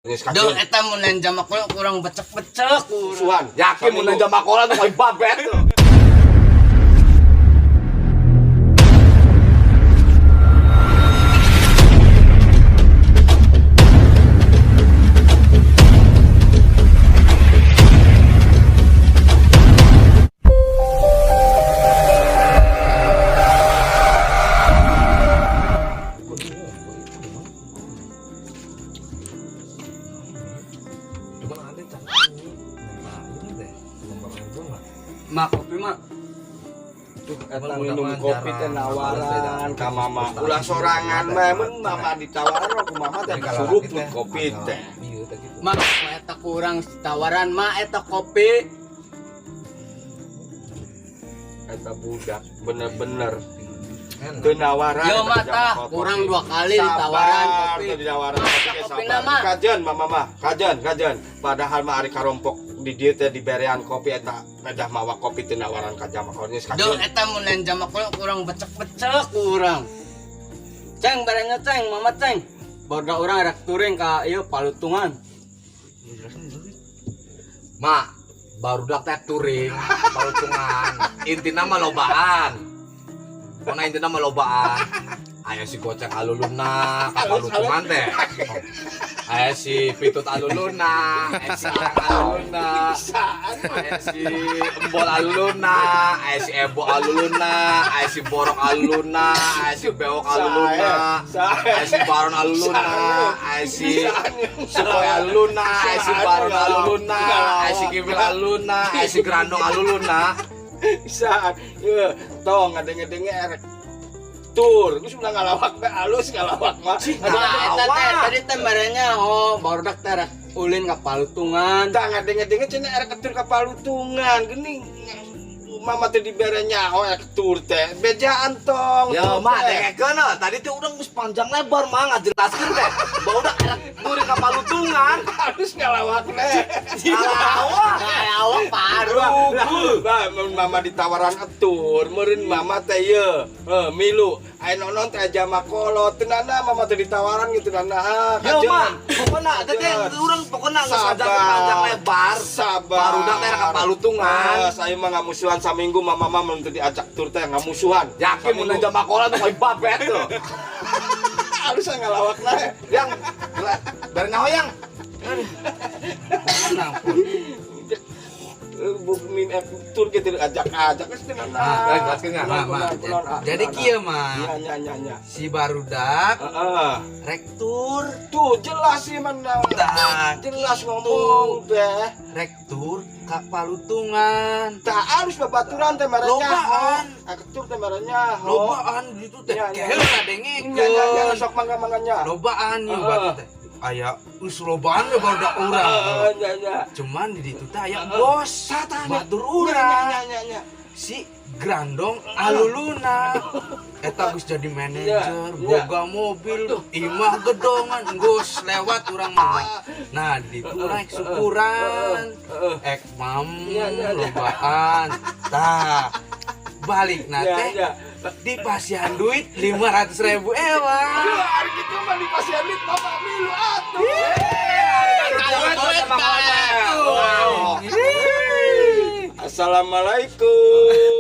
Geus Duh, kajeun. Eta mun lain jamak kurang becek-becek urang. Musuhan. Yakin mun jamakola tuh koy babet tuh. Cuman ada cara ini deh, Mak kopi mak. Tuh eta minum kopi teh nawaran ka mama. Ulah sorangan mah mun mama ditawaran ku mama teh disuruput kopi teh. Mak eta kurang tawaran mak eta kopi. Eta budak bener-bener teu nawaran. Yo Eta mah jama tah kopi. kurang dua kali ditawaran Sabar, kopi. teu ditawaran kopi ge Kopi sabar. nama. Kajeun mama mah, kajeun, kajeun. Padahal mah ari karompok di dieu teh diberean kopi eta pedah mawa kopi teu nawaran ka jama kopi geus Duh, kajeun. eta mun lain jamak kurang becek-becek urang. Ceng barengnya ceng, mama ceng. Borda urang rek touring ka ieu Palutungan. Mak, barudak teh touring, palutungan. Intina mah lobaan. Pokona intina mah lobaan. Aya si goceng aluluna ka palutungan teh. Aya si pitut aluluna, aya si arang aluluna, aya si embol aluluna, aya si ebo aluluna, aya si borok aluluna, aya si bewok aluluna, aya si baron aluluna, aya si Sukoy aluluna, aya si baron aluluna, aya si kiwil aluluna, aya si grandong aluluna. Bisa, ye, tong ngadenge-denge erek tur, geus ulah ngalawak teh alus ngalawak mah. Nah, eta teh tadi teh barengnya oh barudak teh rek ulin ka Palutungan. Tah ngadenge-denge cenah erek tur ka Palutungan, geuning mama teh dibere nyaho erek tur teh. Bejaan tong. Ya tur mak, teh. dengekeun heuh. Tadi teh urang geus panjang lebar mah ngajelaskeun teh. Barudak erek touring ka Palutungan. Halus ngalawak teh. Alawak. Ngalawak paru. Bah, mun mama ditawaran etur, meureun mama teh ye, heuh milu. Aya nonon teh jama kolot, tenana mama teh ditawaran gitu nana. Ha, Yo kajeun. mak, pokona teh teh urang pokona geus ngajakeun panjang lebar. Sabar. Barudak teh rek ka Palutungan. Ah, saya mah ngamusuhan saminggu mama mah mun teu diajak tur teh ngamusuhan. Yakin mun jamakola tuh koy babet tuh. Halus ngalawak teh. Yang dari nyaho yang. Bu min tur gitu ajak-ajak geus tenana. Ah, jelaskeun nya. Ma, ma. Jadi kieu mah Nya nya nya nya. si barudak Heeh. rek tur Tuh jelas sih mana. Tah, Jelas ngomong teh. rek tur ka Palutungan. Tak harus babaturan teh merenya. Lobaan. Tur teh merenya. Lobaan gitu teh. Ya, ya. Keheula dengekeun. Nya nya nya sok mangga-mangganya. Lobaan ieu Heeh. batu teh. Aya geus lobaan we barudak urang. Heeh, nya nya. Cuman di ditu teh aya bos. Satana. Batur Nya urang. nya nya nya. Si Grandong aluluna eta geus jadi manajer, Ya, boga mobil, imah gedongan, geus lewat urang mah. Nah, di ditu urang ek syukuran, ek mam Ya, ya, ya. lobaan. Tah, balik Nya teh nya. di pasian duit 500.000 ewa. Aduh, hari gitu mah di pasian duit mama milu atuh. Assalamualaikum.